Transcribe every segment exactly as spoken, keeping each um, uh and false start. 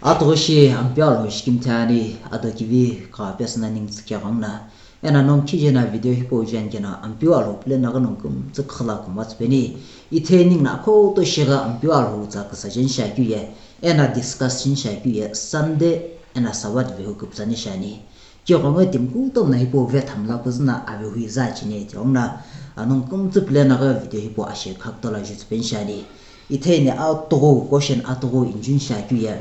Atughushi Ampeu Alhou shikimthi ani, ado kivi kha pesüna ningu tsükhe ghanguna. Eno nongu khijena video hipau jani keno Ampeu Alhou pule naghi nongu kümtsü khüla kumtsü peni. Itheni ningu no akhoto shigha Ampeu Alhou tsa küsa jeni shiakeu ye, eno discuss jeni shiakeu ye, Sunday eno Sabbath vehu küpütsani shiani. Kighengu timi kutomo no hipau vethamla kuzüna avehu iza chini tighenguno, eno nongu kümtsü pule naghi video hipau ashe khaktola jutsu peni shiani. Itheni atughu question atughu injun shiakeu ye.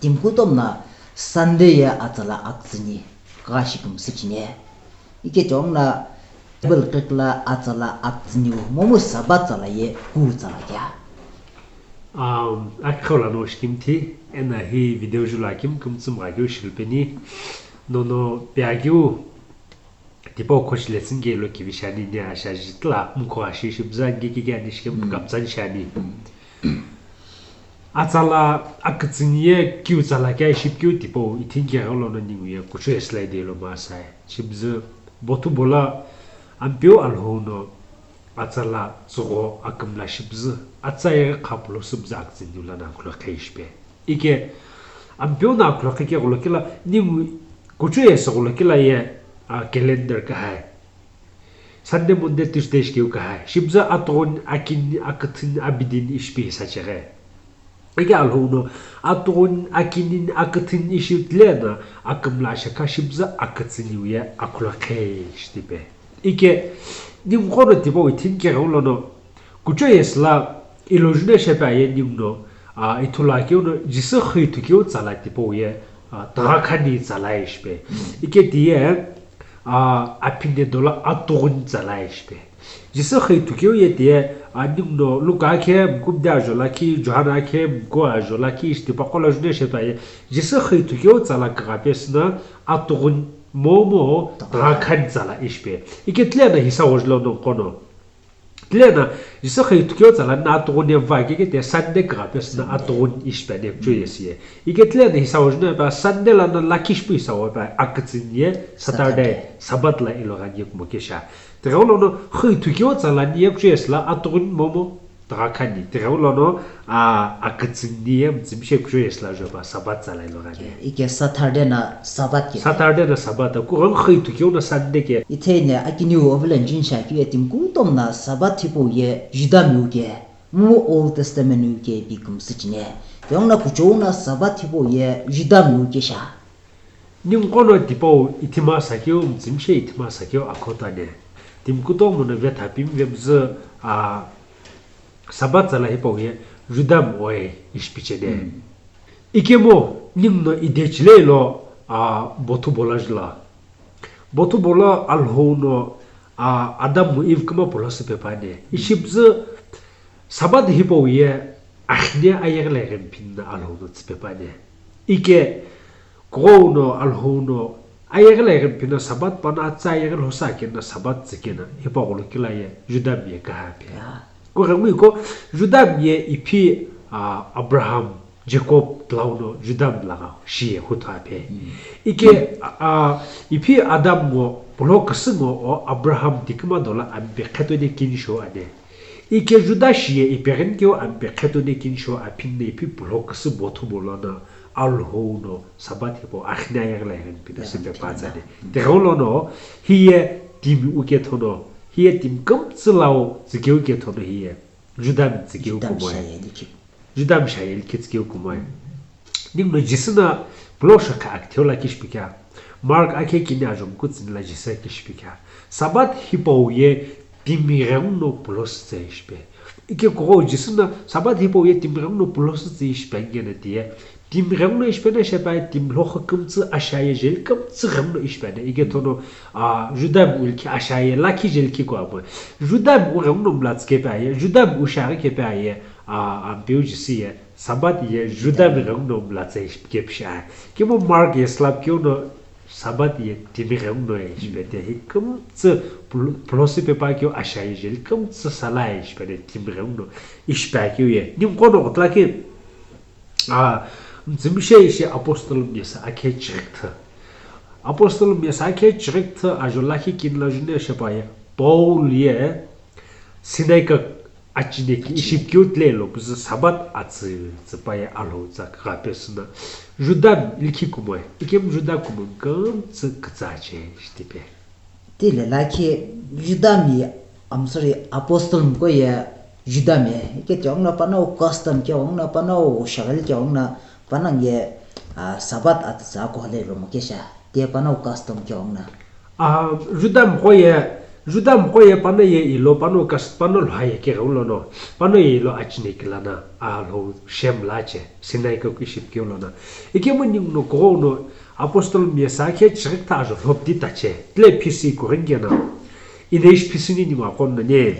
Timi kutomo no Sunday ye atsala akütsüni kugha shi kümsü chini. Ike tighenguno Bible qhekula atsala akütsüniu momu Sabbath tsala ye kughu tsala kea. Um, akhola no shikimthi, eno hi video jula kim kümtsü mgha keu shilpeni, nono piakeu tipau khoshi lesson kelo kivi shiani ni asha jitla mkho ashi shibza ngiki kani shikim kaptsan shiani. Atsala akütsüni ye kughu tsala kea shipkeu tipau ithinki gholo no ningu ye kuchu eslai de lo masai. Shibzü bothu bola Ampeu Alhou no atsala tsügho akümla shibzü, atsa ye kha pulo shibzü akütsüniu lana khulokhe shipe. Ike Ampeu no khulokhe ke gholo kela ningu kuchu ese gholo kela ye, a, calendar kahai. Sunday, Monday, Tuesday shikeu kahai. Shibzü atughuni, akini, akütsüni, abidini ishipi hisa cheghe. Ike Alhou no atughuni, akini, akütsüni ishiu tile no akümla shekha shibzü akütsüniu ye akhulokhe shitipe. Ike ningu qo no tipau ithinki gholo no kuchu yesla ilo june shepe aye ningu no, a, ithulu akeu no Jisü xü ithukeu tsala tipau ye, a, tugha khani tsala ishipe. Ike tiye, a, aphine dola atughuni tsala ishipe. Jisü xü ithukeu ye tiye, a, ningu no Luka akhe mkubde ajo lakhi, Johana akhe mku ajo lakhi, ishi tipaqo lo june shepe aye Jisü xü ithukeu tsala kugha pesüna atughuni momu tugha khani tsala ishipe. Ike tile no hisa gholo no nongu qo no. Tile no Jisü xü ithukeu tsala no atughuni ye va kike tiye Sunday kugha pesüna atughuni ishipe ani kuchu yesi ye. Ike tile no hisa gholo no pa Sunday lano lakhi shipu hisa gholo pa akütsüni ye Saturday, Sabbath la ilo ghani ye kumo kesha. Tighenguno xü ithukeu tsala ni ye kuchu yesla atughuni momu tugha khani. Tighenguno, a, akütsüni ye mtsümshe kuchu yesla joba Sabbath tsala ilo ghani. Ike Saturday no Sabbath ke. Saturday no Sabbath, kughengu xü ithukeu no Sunday ke. Itheni akiniu ovela injun shiakeu ye timi kutomo no Sabbath hipau ye Judamiu ke, momu Old Testament u ke ipi kümsü chini. Tighenguno kuchou no Sabbath hipau ye Judamiu ke sha. Ningu qo no tipau ithima sakeu, mtsümshe ithima sakeu akhoto ani. Timi kutomo no vetha pimi vemzü, a, Sabbath tsala hipau ye Judami oi ishipi cheni. Ikemu ningu no idechile lo, a, bothu bola jula. Bothu bola Alhou no, a, Adam mu Eve küma pulo süpe püani. Ishibzü Sabbath hipau ye akhine ayeghi lo ighimi pini no Alhou no tsüpe püani. Ike kughou no Alhou no ayeghi lo ighimi pini no Sabbath pano atsa ayeghi lo sa keno Sabbath tsükeno hipau gholo kela ye Judami ye kaha pe. Kughengu iko Judami ye ipi, a, Abraham, Jacob tlauno Judami lagha shiye hutha pe. Ike, a, a, ipi Adam ngo pulo küsü ngo o Abraham tiküma dola ampe khetone kinisho ani. Ike Juda shiye ipeghini keu ampe khetone kinisho aphinne ipi pulo küsü bothu bolono Alhou no Sabbath hipau akhine ayeghi lo ighimi pini no süpe püatsani. Tighenguno hiye timi uke thono, hiye timi kümtsü lau tsükeu ke thono hiye Judami tsükeu kumoe. Judami shiaye likhi tsükeu kumoe. Ningu no Jisü no pulo shokha akitheu lakhi shipi kea. Mark akhe kini ajo mkutsüni lo Jisü akhi shipi kea. Sabbath hipau ye timi ghenguno pulo sütse shipe. Ike kughou Jisü no Sabbath hipau ye timi ghenguno pulo sütse shipe angeno tiye. Timi ghenguno ishipe no shepe aye timi lhokhu kümtsü ashiaye jeli kümtsü ghenguno ishipe ani. Ike thono, a, Judami u likhi ashiaye lakhi jeli kikua pu. Judami u ghenguno mla tsükepe aye, Judami u shiaghi kepe aye, a, Ampeu Jisü ye Sabbath ye Judami ghenguno mla tsü ishipe kepu shi aye. Kemu Mark ye sülapekeu no Sabbath ye timi ghenguno ye ishipe te hi kümtsü pulo-, pulo süpe püakeu ashiaye jeli kümtsü sala ye ishipe te timi ghenguno ishipe akeu ye. Ningu qo no kutla ki A, mtsümshe ishi Apostle Miyasa akhe chirikthü. Apostle Miyasa akhe chirikthü ajo lakhi kini lo june shepe aye Paul ye synagogue Achineki ishi pikeu tile lo püzü Sabbath atsü tsüpaye Alhou tsa kagha pesü na Juda likhi kumoe, ikemu Juda kumo kümtsü kütsa che shitipe. Tile lakhi Juda mi, I'm sorry, apostle mko ye Juda mi, ike tiong na panau custom ke ong na panau shagil ke ong na panang ye, ah, Sabbath atsü ko le lo mo kesha, te panau custom ke ong na. Ah, Juda mko ye, Juda mko ye pano ye ilo pano kas-, pano lha ye ke gaulo no, pano ye ilo achineki lana, Alhou Shem la che, Sinai ko ishi pikeu lona. Ikemu ningu no kugho no apostle mi sa khe chighi ta ajo lhop di ta che, tle P C ko ringe na. Ine ishi P C ni ningu akon na ne.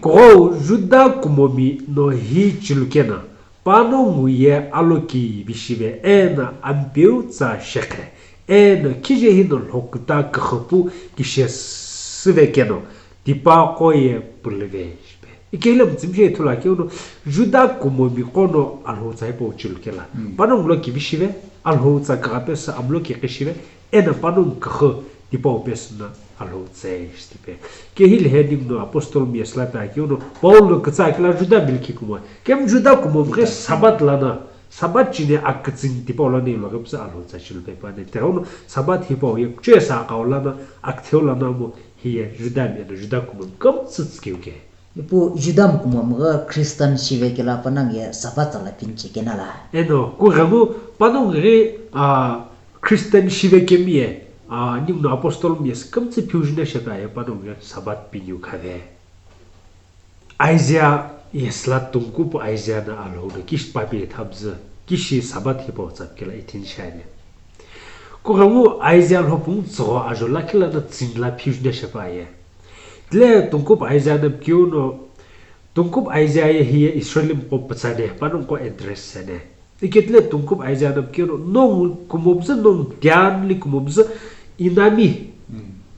Kugho Juda kumomi no hi chilu kena. Panongu ye aloki vishive eno Ampeu tsa shekhe, eno khije hino lhokuta kükhopu kishe süve keno, tipaqo ye pulüve shipe. Ikehile mütsümishei ithulu akeu no, Juda kumomi qo no Alhou tsa hipau chilu kela. Mm. Panongu lo kivishive, Alhou tsa kagha pesü amlo kikhishive, eno panongu kükhü tipau pesü na Alhou tse shitipe. Kehile he ningu no apostle mi esla pe akeu no Paul no kütsa kela Juda mi likhi kumo. Kemu Juda kumo mkhe Sabbath lana, Sabbath chine akütsüni tipau lana ilo kepüzü Alhou tsa chilu pe pane. Terau no Sabbath hipau ye kuchesa akau lana, aktheu lana mo hiye Juda mi eno Juda kumo kümtsü tsikeu ke. Ipu Juda mkumomghi Christian shive kela panang ye Sabbath la pinche kenala. Eno, kughengu panongu ghi, ah, Christian shive kemi ye, ah, ningu no apostle mi ye kümtsü phiu june shepe aye panongu ghi Sabbath piniu khave. Isaiah ye sla tungkupu Isaiah na Alhou no kishi papi ye thabzü, kishi Sabbath hipau tsap kela ithin shane. Kughengu Isaiah lhopung tsügho ajo lakhi lana tsini la phiu june shepe aye. Tile tungkupu Isaiah na pikeu no, tungkupu Isaiah ye hiye Israel mko pütsane, panongu qo address sene. Ike tile tungkupu Isaiah na pikeu no, nongu kumomzü nongu tianli kumomzü inami,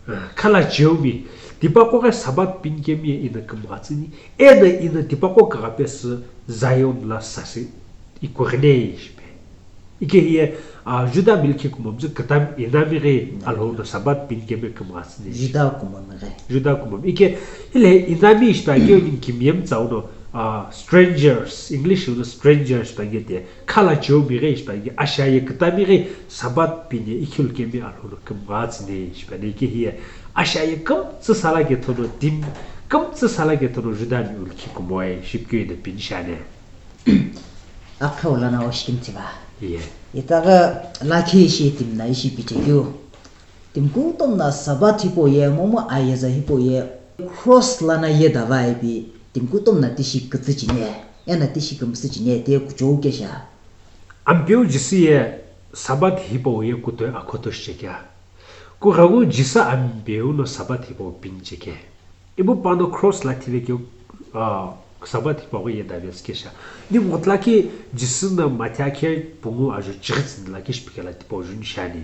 ah, khala cheumi, tipaqo ghi Sabbath pinikemi ye ino kümghatsüni, eno ino tipaqo kagha pesü Zion la sasi ikughine shipe. Ike hiye, ah, Juda mi likhi kumomzü kütami inami ghi Alhou no Sabbath pinikemi kümghatsüni. Juda kumomi ghi. Juda kumomi. Ike hile inami shipe akeu ningu kimiye mütsau no, ah, strangers, English no strangers shipe ange te, khala cheumi ghi shipe ange, asha ye kütami ghi Sabbath pini ikhilu kemi Alhou no kümghatsüni shipe ane ike hiye, asha ye kümtsü sala kethono tim, kümtsü sala kethono Juda mi likhi kumoe shipikeu ino pini shane. Akhau lana oshikimtsiva. Iye. Itaghi lakhi ishi timna ishi pichekeu. Timi kutomo na Sabbath hipau ye, momu ayeza hipau ye, cross lana ye davai ipi, timi kutomo na tishi kütsü chine, eno tishi kümsü chine, te kuchou kesha. Ampeu Jisü ye Sabbath hipau ye kutoe akhoto shichekea. Kughengu Jisü Ampeu no Sabbath hipau pinicheke. Ipu pano cross la thivekeu, ah, Sabbath hipau ye davetsü kesha. Ningu ghutu lakhi Jisü no Matthew akhe pungu ajo chighi tsüni lakhi shipikela tipau juni shani.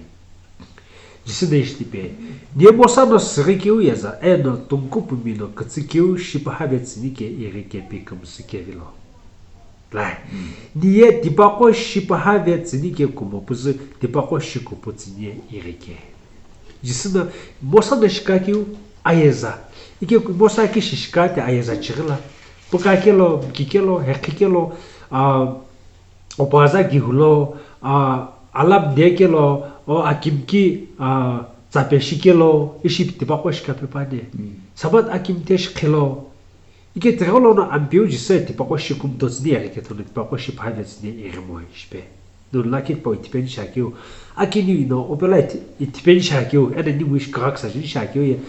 Jisü no ishi tipe, niye Mosa no süghikeu yeza, eno tungkupumi no kütsükeu shipaha vetsüni ke ighi ke pi kümsü kevilo. Lai, niye tipaqo shipaha vetsüni ke kumo püzü tipaqo shikupu tsüni ye ighi ke. Jisü no Mosa no shikakeu ayeza. Ike Mosa kishi shikate ayeza chighi la. Püka kelo, mki kelo, heqhi kelo, ah, opaza gihu lo, ah, alamde kelo, o akimki, ah, tsape shikelo, ishi tipaqo shikape pane. Mm. Sabbath akimte shikhelo. Ike tighenguno Ampeu Jisü tipaqo shikumto tsüni ighi kethono tipaqo shipaha vetsüni ighi moe shipe. Nunu lakhi tipau itipeni shiakeu. Akiniu ino opela iti-, itipeni shiakeu, eno ningu ishi kagha küsa juni shiakeu ye.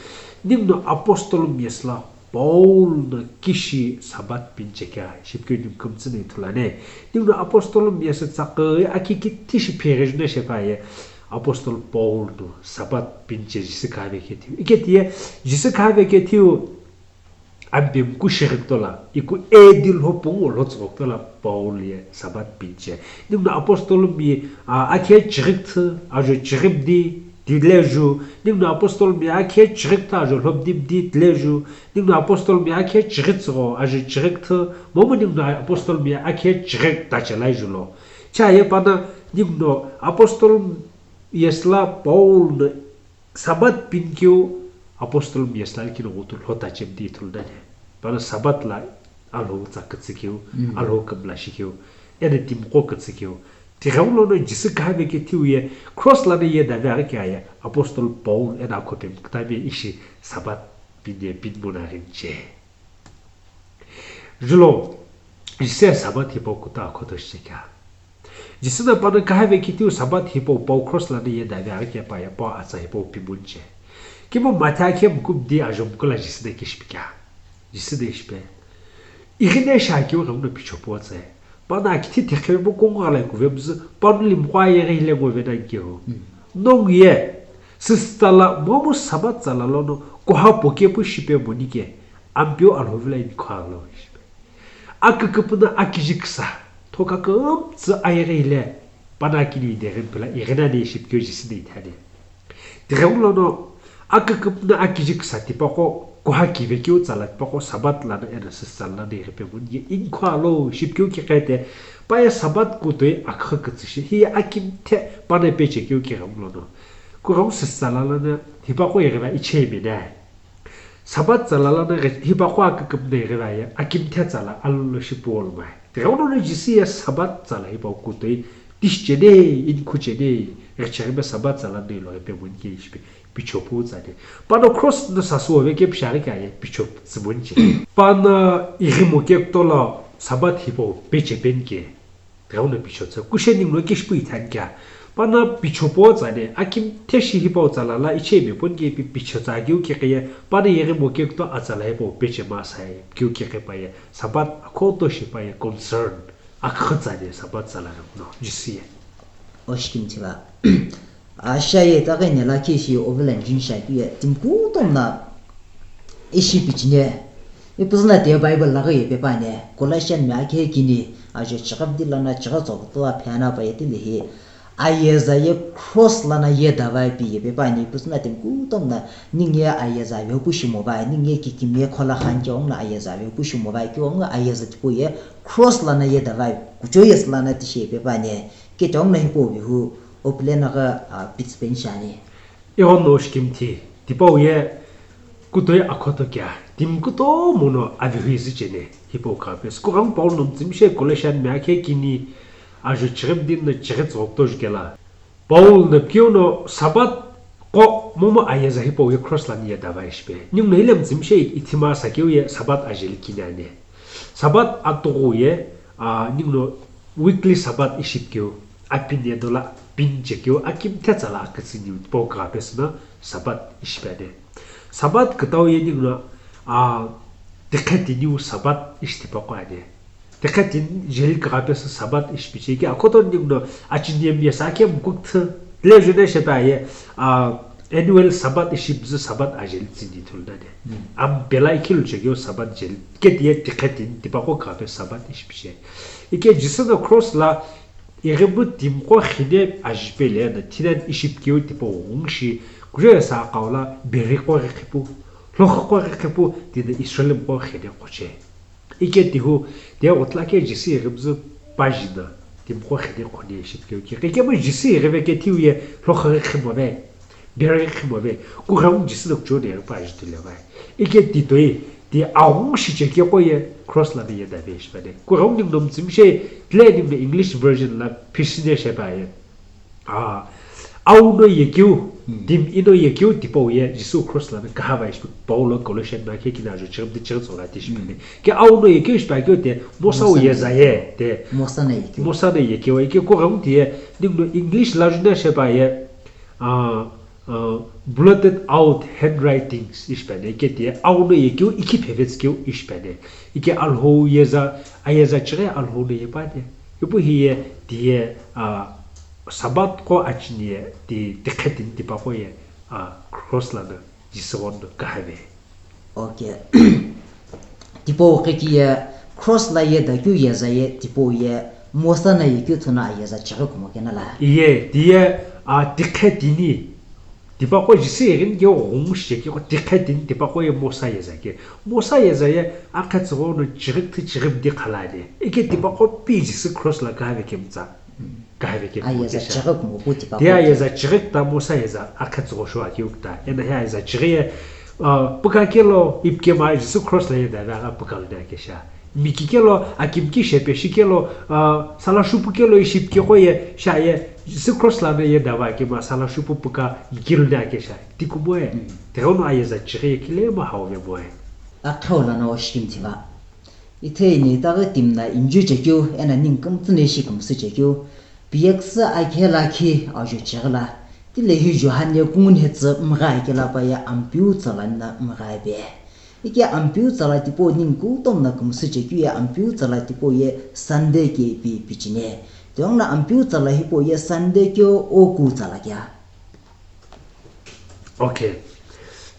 Ninguno apostle mi esla Paul no kishi Sabbath pinichekea, shipikeu ningu kümtsü no ithulu ane. Ninguno apostle mi esü tsaqü aki kiti shi pheghi june shepe aye. Apostle Paul no Sabbath piniche Jisü khave kethiu. Ike tiye Jisü khave kethiu Ampeu mku shighi kutola, iku A D lhopungu lhotsügho kutola Paul ye Sabbath piniche. Ninguno apostle mi, ah, akhe chighi küthü, ajo chighi mdi, tile ju. Ninguno apostle mi akhe chighi küthü, ajo lhomdi mdi, tile ju. Ninguno apostle mi akhe chighi tsügho, ajo chighi küthü. Momu ninguno apostle mi akhe chighi küta chelai julo. Cha ye pano ninguno apostle yesla Paul no Sabbath pinikeu apostle mi esla likhi no ghutu lhota chemdi ithulu nani. Pano Sabbath la Alhou tsa kütsükeu, Alhou kümla shikeu, eno timiqo kütsükeu. Tighengulono Jisü kahave kethiu ye cross lano yedave aghi kea ye Apostle Paul eno akhopemi kütami ishi Sabbath pine pinmona ghinche. Julo, Jisü Sabbath hipau kuta akhoto shichekea. Jisü no pano kahave kethiu Sabbath hipau pau cross lano yedave aghi kepa ye pau atsa hipau pimunche. Kimo Mathayo akhemkümdi ajomkula Jisü no kishipikea. Jisü no ishipe. Ighine shakeu ghenguno pichopu tse. Pano akithi thekhevepu kongoghalai kuvemzü, pano limiqo ayeghi hile ngovenani kehu. Nongu ye, süsütsala momu Sabbath tsala lono kuha pokepu shipe monike, Ampeu Alhou vilo inikhu alo shipe. Aküküpüno akiji küsa, thoka kümtsü ayeghi hile, pano akini ideghi pila ighinani shipikeu Jisü no ithani. Tighengulono, aküküpüno akiji küsa tipaqo, kuha kivekeu tsala tipaqo, Sabbath lano eno süsütsala lano ighipe monike inikhu alo shipikeu kiqete, paye Sabbath kutoi aküxü kütsü shi, hiye akimthe pano pechekeu kighengulono. Kughengu süsütsala lano hipaqo ighivea ichei mene. Sabbath tsala lano ghi-, hipaqo aküküpüno ighivea ye akimthe tsala alolo shipu olmai. Tighengulono Jisü ye Sabbath tsala hipau kutoi tishi cheni, inikhu cheni, ghicheghibe Sabbath tsala no ilo ghipe monike shipe, pichopu tsani. Pano cross no sasü wove kepu shiaghi kea ye pichopu tsü monche. Pano ighimo kekutolo Sabbath hipau peche penike. Tighenguno pichotsa, kushe ninguno kishipu ithani kea. Pano pichopu tsani, akimthe shi hipau tsala la ichei meponi kepi pichotsa keu kekhe ye, pano ighimo kekuto atsala hipau peche masai keu kekhe paye, Sabbath akhoto shipaye concern, aküxü tsani Sabbath tsala no, Jisü ye. Oshikimthi va. Ashiaye itaghi nela kishi ovilanjin shakeu ye timi kutomo na ishi pichine. Ipuzüna tiye Bible laghi ye pepane, Colossian me akhe kini, ajo chighi pidi lana chighi tsokutula phena pa ye tilihi, ayeza ye cross lana yedavai pi ye pepane, ipuzüna timi kutomo na ningu ye ayeza vepu shimo vai, ningu ye kikimi ye khola khan ke ongna ayeza vepu shimo vai, ke ongna ayeza tipau ye cross lana yedavai, kucho yesi lana tishi ye pepane, ke ongna hipau vihu, Opulena ghi, ah, pitsü peni shiani. Ighono shikimthi, tipau ye kutoi akhoto kea, timi kutomo no avihu izichene, hipau kha pesü. Kughengu Paul no mütsümishei Colossian me akhe kini ajo chighi pidi no chighi tsokutolo jukela. Paul no pikeu no Sabbath qo momu ayeza hipau ye cross lano yedavai shipe. Ninguno hile mütsümishei ithima sakeu ye Sabbath ajeli kini ani. Sabbath atughu ye, ah, ninguno weekly Sabbath ishi pikeu, apine dola pin chekeu, akimthe tsala akütsü niu tipau kha pesü no Sabbath ishi piani. Sabbath kütau ye ninguno, ah, tikhe tiniu Sabbath ishi tipaqo ani. Tikhe tini jeli kha pesü Sabbath ishi picheke, akhoto ninguno achini ye miyesa akhe mkukthü, le june shepa ye, ah, annual Sabbath ishi püzü Sabbath ajeli tsüni ithulu nani. Ampela ikhilu chekeu Sabbath jeli. Ike tiye tikhe tini tipaqo kha pesü Sabbath ishi piche. Ike Jisü no cross la ighimu timiqo xine ajipele no thinani ishi pikeu tipau ghungu shi, kujo yesa aqau la beriqo ghi khipu, lhokhuqo ghi khipu, tino Israelmiqo xine qoche. Ike tihu, tiye ghutla ke Jisü ighimzü pajina, timiqo xine qhoni ishi pikeu ki. Ikemu Jisü ighive kethiu ye lhokhu ghi khimove. Beri ghi khimove, kughengu Jisü no kuchou no ighipa ajuthu levai. Ike titoi, ti aghungu shichekeqo ye cross lano yedave shipane. Kughengu ninguno mütsümishei, tile ninguno English version la phisine shepa ye. Ah, au no yekeu, timi ino yekeu tipau ye Jisü cross lano kahavai shipe, Paul Colossian me akhe kini ajo chighi pidi chighi tsola ti shipane. Ke au no yekeu shipa keu te, Mosa Mosa no yeza ye, te. Mosa no yekeu. Mosa no yekeu, ike kughengu tiye, ninguno English la june shepa ye, ah, uh, blotted out handwritings ishi piani, ike tiye au no yekeu ikhi phevetsükeu ishi piani. Ike Alhou yeza, ayeza chighi Alhou no yepane. Ipu hiye tiye, uh, Sabbath qo achini ye, ti, tikhe tini tipaqo ye, uh, cross lano Jisü ghono kahave. Okay. Tipau qheki ye cross la yedakeu yeza ye tipau ye Mosa no yekeu ithuna ayeza chighi kumo kena la. Iye, tiye, a, tikhe tini. Tipaqo Jisü ighini keu ghungu shichekeu tikhe tini tipaqo ye Mosa yeza ke. Mosa yeza ye akhe tsügho no chighi kthi chighi mdi khalani. Ike tipaqo pi Jisü cross la kahave kemtsa. Kahave ke ayeza chighi kumo pu tipaqo. Tiye ayeza chighi kta Mosa yeza akhe tsügho shuakeu kta. Eno he ayeza chighi ye, a, püka kelo ipikema Jisü cross la yedave agha püka luni akesha. Miki kelo, akimki shepe shi kelo, ah, sala shupu kelo ishi pike qo ye, sha ye, Jisü cross lano ye dava kema sala shupu puka miki luni ake sha. Ti kumoe, Mm. Tighenguno ayeza chighi ye kile ma hau ve moe. Akhau lano shikimthiva. Itheni taghi timna inju chekeu, ena ning kümtsü ne shi kümsü chekeu. Piyaküsü akhe lakhi ajo cheghi la. Tilehi Johane kungu nhetsü mgha kela pa ye Ampeu tsalanina mgha be. Ike Ampeu tsala tipau ning kutom na kümsü chekeu ye Ampeu tsala tipau ye Sunday ke ipi pichine. Tighenguno Ampeu tsala hipau ye Sunday keu oku tsala kea. Okay.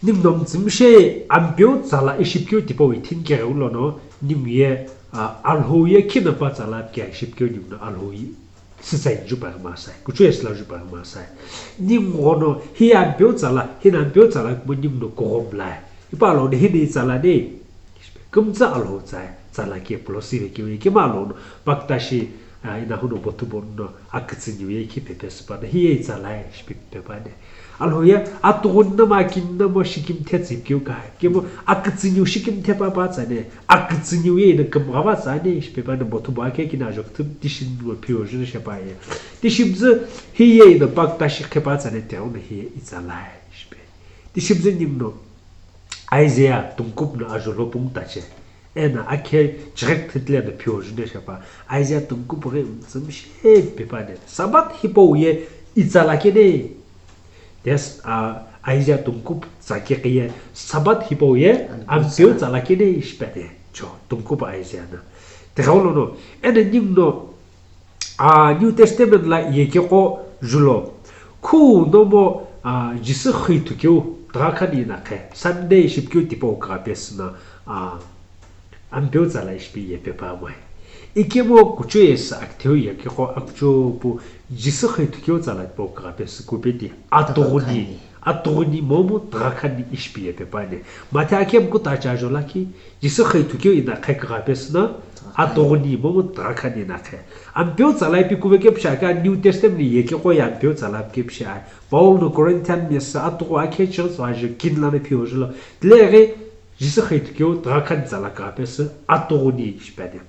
Ninguno mütsümishei Ampeu tsala ishi pikeu tipau ithini keghengu lono ningu ye, ah, Alhou ye khinapa tsala pike ishi pikeu ninguno Alhou ye. Sütsa inju paghi masai, kuchou ye süla ju paghi masai. Ninguno hi Ampeu tsala, hina Ampeu tsala kumo ninguno kughom lai. Ipa lono hina itsala ne. Kümtsü Alhou tsae, tsala ke pulo sive keu ye kema lono, paktashi, ah, ina huno bothu bono, akütsü niu ye ki pepe süpana, hi ye itsala ye, shipi pepe ne. Alhou ye, atughuni na ma kini na mo shikimthe tsipikeu ka. Kemo akütsüniu shikimthe pa pa tsane. Akütsüniu ye ina kümgha va tsane. Shipe pa ne bothu ba ke kina ajok thum tishin mo pio june shepa ye. Tishimzü hi ye ina paktashi khe pa tsane te una hi ye itsala ye. Shipe. Tishimzü nimno. Isaiah tungkup no ajolo pung tache. Ena akhe chirek thitle no pio june shepa. Isaiah tungkup ghi mtsümshe pepa ne. Sabat hipau ye itsala kene. Des, ah, Isaiah tungkup tsakeghi ye Sabat hipau ye Ampeu tsala kene ishi pete. Cho, tungkup Isaiah na. Tighengu lono, ena ninguno, ah, New Testament la yekeqo julo. Khu nomo, ah, Jisü xüithukeu, tigha khani ina khe, Sunday ishi pikeu tipau kagha pesü na, ah, Ampeu tsala ishi pi ye pepa moe. Ikemu kuchou ye sü akitheu ye kekho akuchou pu Jisü xüithukeu tsala tipau kagha pesü kupeti. Atughuni, atughuni momu tigha khani ishi pi ye pepa ne. Mathe akemu kuta cha jola ki, Jisü xüithukeu ina khe kagha pesü na, atughuni momu tigha khani ina khe. Ampeu tsala ipi kuve kepsha ka New Testament ye kekho ye Ampeu tsala kepsha. Paul no Corinthian mesa atughu akhe chighi tsuaje kinla na phi ojula. Tileghi Jisü xüithukeu tigha khani tsala kagha pesü atughuni ishi pete.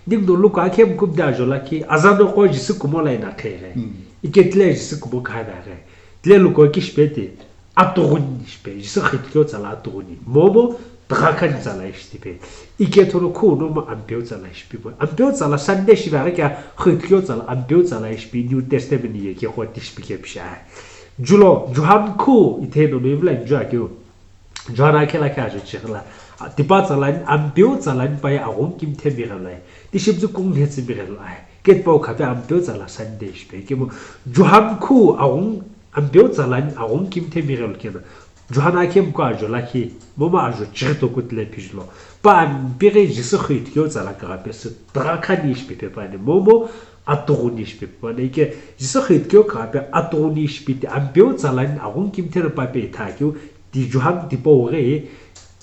Ninguno Luka akhe mkubde ajola ki, azano qo Jisü kumo la ina khe ghe. Mm. Ike tile Jisü kumo kha da ghe. Tile Luka ki shipete, atughuni shipe, Jisü xüithukeu tsala atughuni. Momo, tigha khani tsala ishi tipe. Ike thono khu nomo Ampeu tsala ishi pi mo. Ampeu tsala Sunday shive ghe kea xüithukeu tsala, Ampeu tsala ishi pi New Testament ye kekho tishi pi kepsha. Julo, Johan khu, ithe no no ivla inju akeu. John akhe lakhe ajo chighi la, tipa tsalani, Ampeu tsalani pa ye aghungu kimthe mighelo ai. Tishimzü kungu nhetsü mighelo ai. Ketipau khape Ampeu tsala Sunday shipe. Kemo John khu aghungu, Ampeu tsalani aghungu kimthe mighelo kena. John akhe mko ajo lakhi, momo ajo chighi toku tile pijilo. Pa Ampeu ghi Jisü xüithukeu tsala kagha pesü, tigha khani ishi pepe pa ne. Momo atughuni ishi pepe pa ne. Ike Jisü xüithukeu kagha pe atughuni ishi pete Ampeu tsalani aghungu kimthe na pa pe ithakeu, Ti John tipau ghi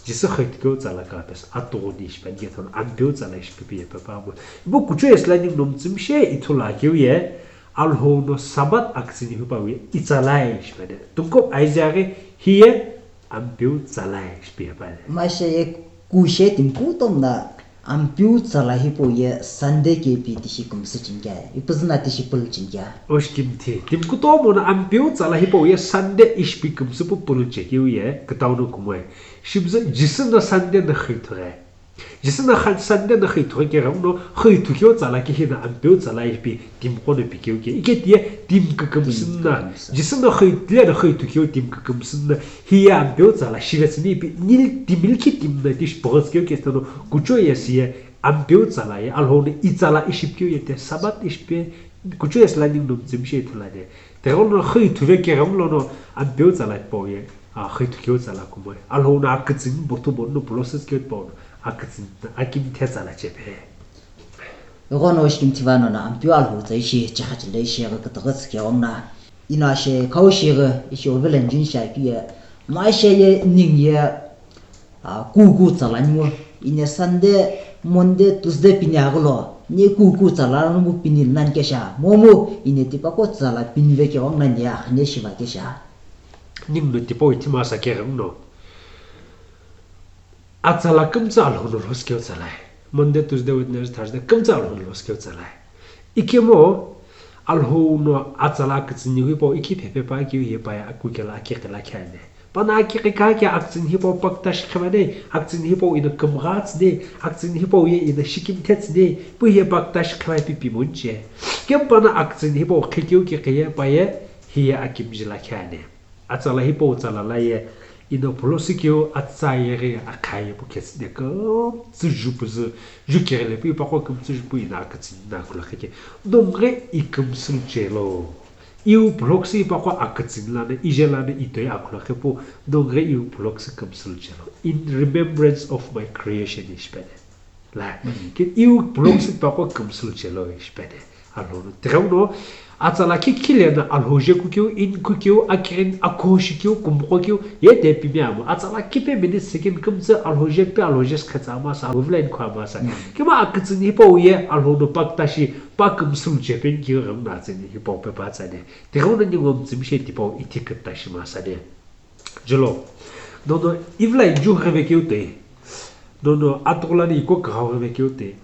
Jisü xüithukeu tsala kagha pesü atughuni ishi peni kethono Ampeu tsala ishi pipi ye pepa mo. Ipu kuchou ye sülani no mütsümshe ithulu akeu ye Alhou no Sabat akütsüni hipau ye itsala ishi peni. Tungkup Isaiah ghi hi ye Ampeu tsala ishi pi ye peni. Mashe ye kushe timi kutom na Ampeu tsala hipau ye Sunday ke pi tishi kümsü cheni kea, ipuzü na tishi pulu cheni kea. Oshikimthi, timi kutomo no Ampeu tsala hipau ye Sunday ishi pi kümsü pu pulu chekeu ye, kütau no kumoe. Shimzü Jisü no Sunday no xüithughe. Jisü no kha-, Sunday no xüithughe keghenguno xüithukeu tsala ke hino Ampeu tsala ishi pi timi qo no pikeu ke. Ike tiye timi kükümsü na. Timi kükümsü. Jisü no xüi-, tile no xüithukeu timi kükümsü na. Hiye Ampeu tsala shivetsüni ipi nil timi likhi timi na tishi pughutsü keu ke tono kuchou ye siye Ampeu tsala ye, Alhou no itsala ishi pikeu ye te, Sabat ishi pi, kuchou ye sülani no mütsümshe ithulu ani. Tighenguno xüithughe keghenguno Ampeu tsala tipau ye, a, xüithukeu tsala kumoe. Alhou no akütsüni bothu bono pulo sütsu keu tipau no, akütsüni, akimthe tsala chepe. Ighono oshikimthi vano no Ampeu Alhou tsa ishi, chekha chile ishi, kütüghü tsü keghenguno. Ino ashe, khau shighi, ishi ovela njun sha keu ye, mashe ye, ning ye, Ah, kuku tsalani ngo. Ine Sunday, Monday, Tuesday pini aghülo. Ni kuku tsala no mu pini nani kesha. Momu, ine tipaqo tsala pini vekewang nani ya, ne shiva kesha. Ninguno tipau ithima sa keghenguno. Atsala kümtsü Alhou no lhosikeu tsalai. Monday, Tuesday, Wednesday, Thursday, kümtsü Alhou no loss keu tsalai. Ikemu Alhou no atsala akütsüni hipau ikhi phepe pa keu ye pa ye akukela akekela kheane. Pana akekeka ke akütsüni hipau paktashi khemane, akütsüni hipau ino kümgha tsüne, akütsüni hipau ye ino shikimthe tsüne, pu ye paktashi khemai pipi monche. Kempana akütsüni hipau khekeu ke keye pa ye, hiye akimjila kheane. Atsala hipau tsala la ye, ino pulosikeu atsa yeghi akha ye pu khetsüne kümtsü jupuzü, jukeghile pu ipaqo kümtsü jupu ino akütsüni na khulakhe ke. Nonghe ikümsülu chelo. Iu puloksi ipaqo akütsüni lana, ije lana itoi akhulakhe pu, nonghe iu puloksi kümsülu chelo. In remembrance of my creation, ishi pene. La, ke iu puloksi ipaqo kümsülu chelo, ishi pene. Alhou no. Tighenguno, atsala kikhi lena Alhou je kukeu, in kukeu, akirin, akhoshi keu, kumqo keu, ye de pimi amo. Atsala kipe minute second kümtsü Alhou je pe Alhou je skhetsa ama sa, Alhou vila in khu ama sa. Kema akütsüni hipau ye Alhou no paktashi, pa kümsülu che pen keu ghenguno atsüni hipau pe pa tsane. Tighenguno ningu mtsümshe tipau ithi kümtashi ma sane. Jelo. Nono, ivila inju gheve keu te. Nono, atukulani iko kaghau gheve keu te.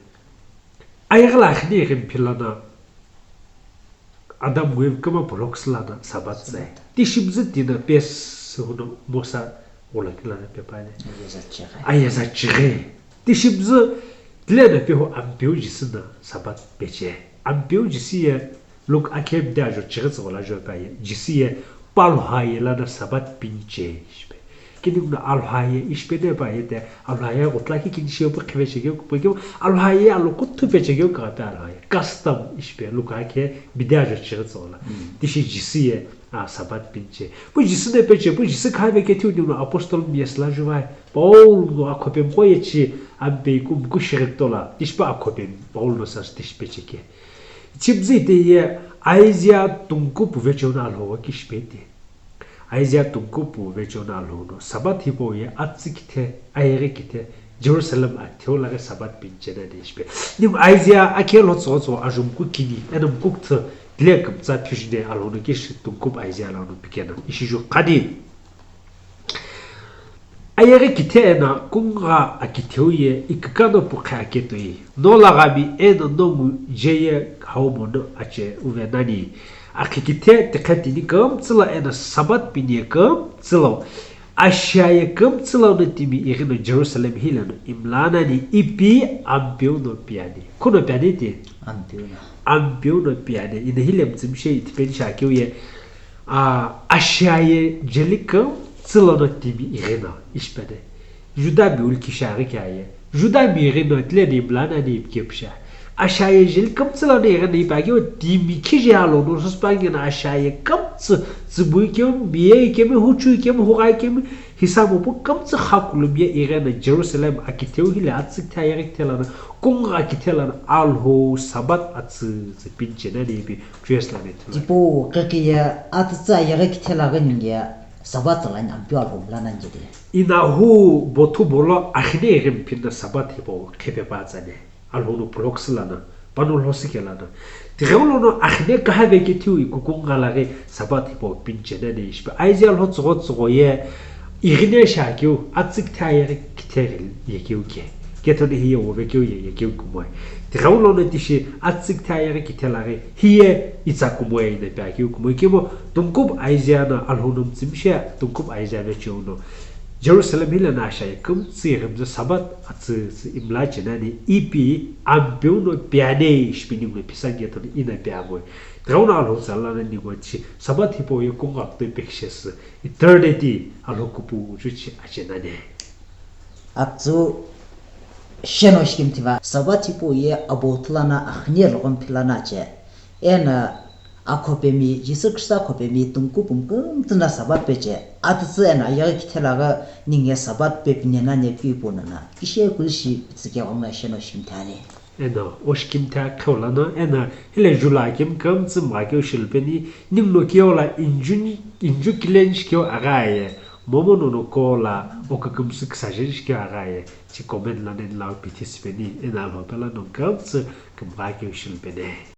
Ayeghi la akhine ighi mphilana, Adam Eve kema puloksi lana Sabbath tsai. Tishimzü tina pes huno Mosa ghulakilana pepane. Ayeza chighi. Ayeza chighi. Tishimzü tilena pehu Ampeu Jisü na Sabbath peche. Ampeu Jisü ye Luke akhe mde ajo chighi tsügho la jo pa ye. Jisü ye palha ye lana Sabbath pinche. Kini kuna alhaya ishi pene pa ye te, alhaya gutla ki kini shio pu khive chekeu kupe keu, alhaya alo kuthu pe chekeu ka pe alhaya. Custom ishi pe luka ke bidya jo chighi tsola. Tishi Jisü ye, a, Sabbath pinche. Pu Jisü ne peche, pu Jisü kha ve ke thiu ni apostle mi yesla juwai. Paul no akhope mko ye chi, ampe kum ku shighi tola. Tishi pa akhope Paul no sas tishi peche ke. Chibzi te ye Isaiah tungkupu vecheo na alhowa kishi pe te. Isaiah tungkupu vecheo na alhou no Sabbath hipau ye atsükithe, ayeghi kithe, Jerusalem akitheu laghi Sabbath pinchena de ishi pe. Nimu Isaiah akhe lo tso tso ajumku kini, eno mkukthü, dile kümtsa phijune alhou no kishi tungkupu Isaiah alhou no pikena. Ishi ju khani. Ayeghi kithe eno kungugha akitheu ye ikükano pukhe aketoi. No laghami eno nongu jeye hau mono ache uve nani. Akhi kithe tikhe tini kümtsü lo eno Sabbath pini ye kümtsü lo. Ashia ye kümtsü lono timi ighino Jerusalem hileno imla nani ipi Ampeu no piani. Kuno piani ti? Ampeu no. Ampeu no piani. Ino hile mtsümshe itipeni shakeu ye. A, Ashia ye jeli kümtsü lono timi ighino, ishi pene. Juda mi ulki shaghi kea ye. Juda mi ighino tile ni imla nani ipikepsha. Ashia ye jeli kümtsü lono ighino ipa keu timi kije alo no suspangi na Ashia ye kümtsü tsibui kemi, miye kemi, huchui kemi, hughai kemi, hisabu pu kümtsü khakulum ye ighino Jerusalem akitheu hile atsükithe ayeghi kithe lono, kungugha kithe lono alhou Sabbath atsütsü pinchena ni ipi Jerusalem ithulu. Tipau kekeye atütsü ayeghi kithe laghi ninge Sabbath tsala ni Ampeu alhou mla nani jete. Inahu bothu bolo akhine ighi mphinda Sabbath hipau khipe pa tsane. Alhou no puloksi lana, pano lhosi ke lana. Tigheu lono akhine kaha ve ke thiu ikukunga laghi Sabbath hipau pinchena ni ishi pe. Isaiah lho tsogo tsogo ye ighine shakeu, atsükithe ayeghi kithe ye keu ke. Kethoni hiye wove keu ye, ye keu kumoi. Tigheu lono tishi atsükithe ayeghi kithe laghi hiye itsa kumoi ina pe akeu kumoi. Kemo tungkupu Isaiah no alhou no mtsümshe tungkupu Isaiah vecheo no. Jerusalem hile na Ashia ye kümtsü ighimzü Sabbath atsütsü imla chena ni ipi Ampeu no piani ishi pe ningu pisa nge toni ina pe amoi. Tigheu no alhou tsala na ningu tishi Sabbath hipau ye kungugha kitoi pekishesü. Eternity alhou kupu uchuchi achena ne. Atsu sheno shikimthiva, Sabbath hipau ye abo thulana akhine logomphilana che. Ena akhopemi, Jisü Khrista akhopemi tungkupu kümtsü na Sabbath peche. Atütsü ena ayeghi kithe laghi ninge Sabbath pepinena ne pipu nana. Kishe kulishi pitsike ghongna sheno shikimthani. Eno, oshikimthe akheu lono, eno, hile jula kemi kümtsü mgha keu shilupeni, ninguno keo la injun-, inju kilen shikeu aghaye, momo nono ko la okükümsü küsajen shikeu aghaye, chi comment lono eni lau pithi sipeni, eno alhou pelo no kümtsü kümgha keu shilupeni.